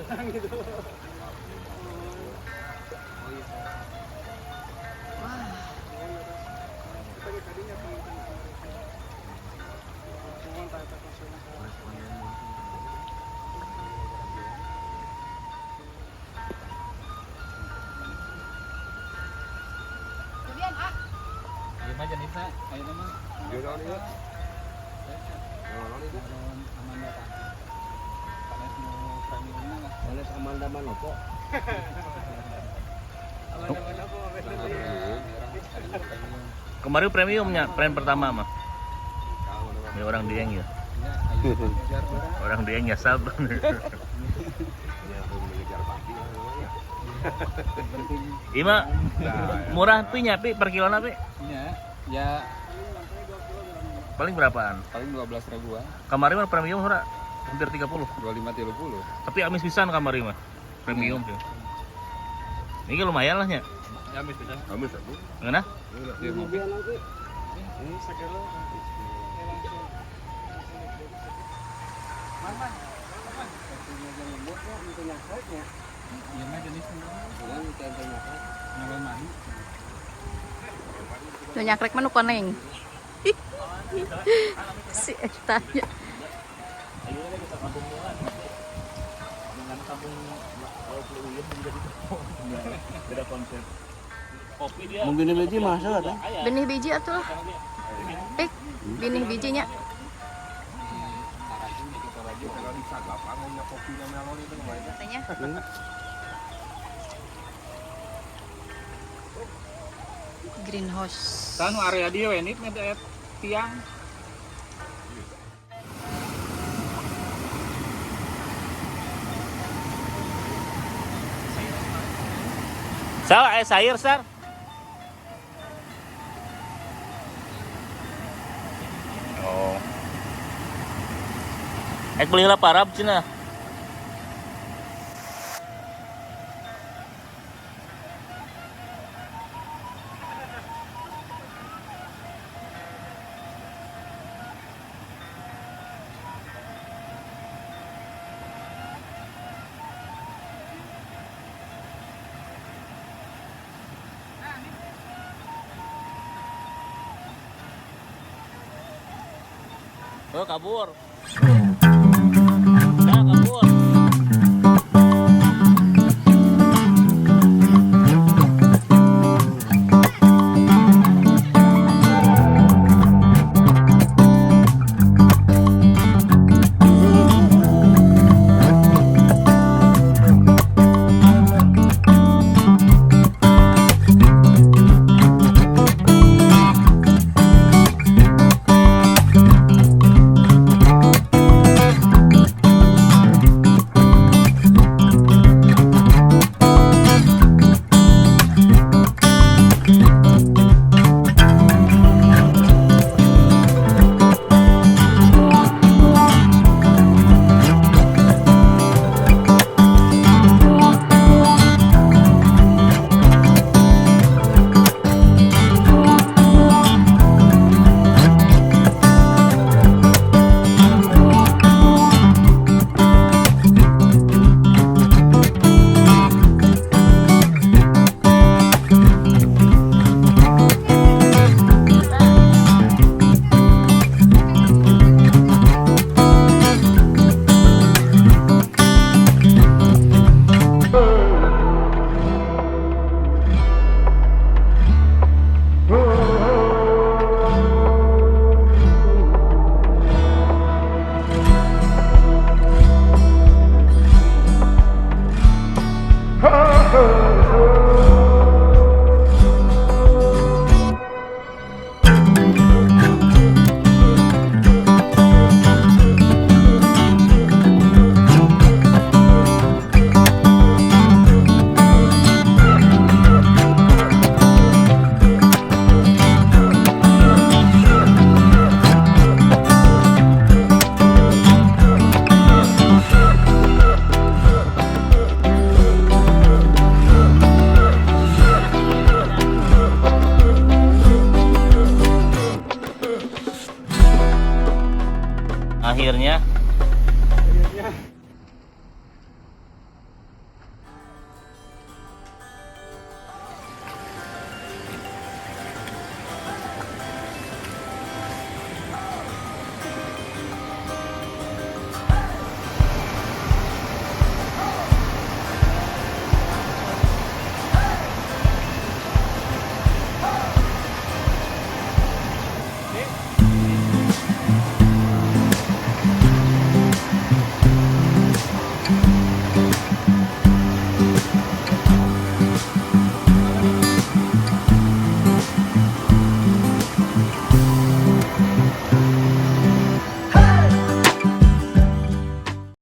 Gitu. Wah. Kemudian, ah. Ieu mah jenisna ayeuna mah. Ieu naon ieu? Naon itu? Melon Amanda tah. Sanes nu premiumna lah. Sanes Amanda Manopo. Kemarin premiumnya, brand pertama mah. Ini orang Dieng ya. Orang Dieng ya sab. Ima murah pi nya pi per kilo pi. Iya, ya Paling berapaan? paling 12 ribuan. Kemarin mah premium ora hampir 30. 25 30. Tapi amis pisan kamari mah. Premium sih. Ini lumayan lah nya. Ya amis pisan. Amis atuh. Ngeunah? Iya, ngopi. Iya mah jenisna. Melon madu. Nu nyakrek mah nu koneng. Si eta nya. Ayo kita kampung dengan kampung menjadi beda konsep. Kopi dia. Mungkin biji mahal kan? Benih biji atuh lah. Pik, benih bijinya. Katanya. Greenhouse. Tah nu area dieu we nit med tiang. Sal, sayur, Sar. Oh. Beli lah parab cenah. Oh, kabur.